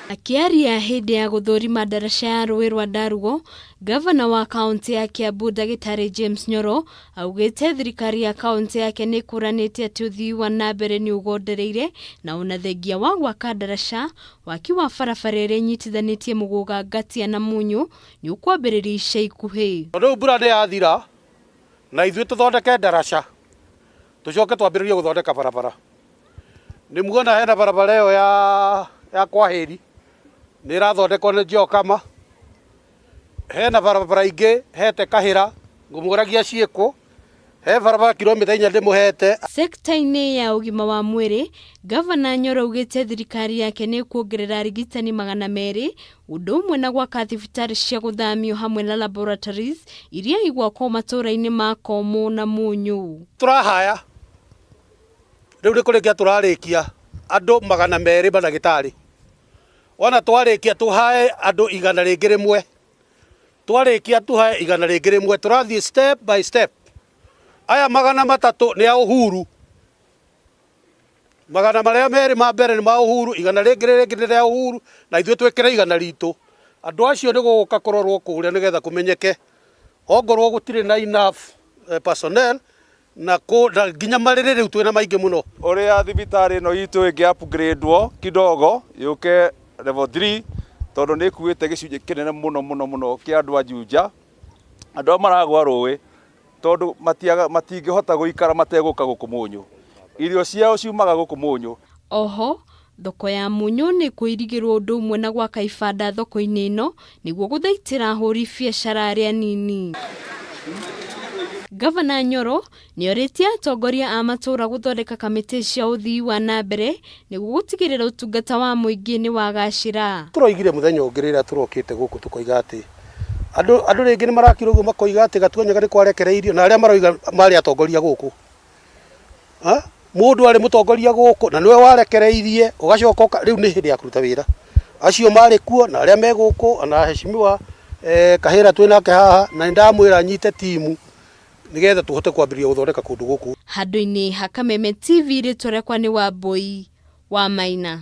Akĩaria hĩndĩ ya gũthũrima ndaraca ya rũĩ rwa Ndarugo, ngavana wa kaũntĩ ya Kiambu ndagĩtarĩ James Nyoro augĩte thirikari ya kaũntĩ yake nĩ ĩkũranĩte atĩ ũthii wa na mbere nĩ ũgondereire na ona thengia wa gwaka ndaraca, waki wa barabara ĩrĩa ĩnyitithanĩtie Mũgũga Ngatia na Mũnyũ nĩ ũkwambĩrĩria ica ikuhĩ. Tondũ rĩu mbura nĩ yathira na ithuĩ tũthondeke ndaraca tũcoke twambĩrĩrie gũthondeka barabara. Nĩ muona hena barabara ĩyo ya ya Kwahĩri nĩ ĩrathondekwo nĩ Geokama. Hena barabara ingĩ hete Kahĩra ngũmũragia ciĩkwo. He barabara kilomita inya ndĩmũhete. Sekta-inĩ ya ũgima wa mwĩrĩ, Ngavana Nyoro augĩte thirikari yake nĩ ĩkuongerera arigitani 200, ũndũ ũmwe na gwaka thibitarĩ cia gũthamio hamwe na laboratories iria igwakwo matũũra-inĩ ma Komũ na Mũnyũ. Tũrahaya rĩu nĩ kũrĩkia tũrarĩkia andũ 200 mandagĩtarĩ. Wona twarĩkia tũhae andũ 101. Twarĩkia tũhae 101. Tũrathiĩ step by step. Aya 300 nĩ a Uhuru. Magana marĩa merĩ ma mbere nĩ ma Uhuru, igana rĩngĩ rĩngĩ nĩ rĩa Uhuru, na ithuĩ twĩkĩre 100 ritũ. Andũ acio nĩ gũgũka kũrorwo kũrĩa nĩgetha kũmenyeke ongorwo gũtirĩ na enough personnel na na nginya marĩrĩ rĩu twĩna maingĩ mũno. Ũrĩa thibitarĩ ĩno itũ ĩngĩ upgrade kidogo yũke level 3 tondũ nĩ ĩkuĩte gĩcunjĩ kĩnene mũno mũno mũno kĩa andũ a Juja, andũ arĩa maragwa rũĩ tondũ matingĩhota gũikara mategũka gũkũ Mũnyũ. Irio ciao ciumaga gũkũ Mũnyũ. Oho, thoko ya Mũnyũ nĩ kũirigĩrwo ũndũ ũmwe na gwaka ibanda thoko-inĩ ĩno nĩguo gũthaitĩra ahũri biacara arĩa anini. Ngavana Nyoro nĩ orĩtie atongoria a matũũra gũthondeka kamĩtĩ cia ũthii wa na mbere nĩguo gũtigĩrĩra ũtungata wa mũingĩ nĩ wagacĩra. Tũroigire mũthenya ũngĩ rĩrĩa tũrokĩte gũkũ tũkoiga atĩ andũ andũ rĩngĩ nĩ marakira ũguo makoiga atĩ Gatuanyaga nĩ kwarekereirio na arĩa maroiga marĩ atongoria gũkũ. Mũndũ arĩ mũtongoria gũkũ na nĩwe warekereirie ũgacoka rĩu nĩ hĩndĩ ya kũruta wĩra. Acio marĩ kuo na arĩa me gũkũ ona heshimiwa Kahĩra twĩ nake haha na nĩ ndamwĩra anyite timu nĩgetha tũhote kwambĩrĩria gũthondeka kũndũ gũkũ. Handũ-inĩ ha Kameme TV rĩtwa rĩakwa nĩ Wambũi wa Maina.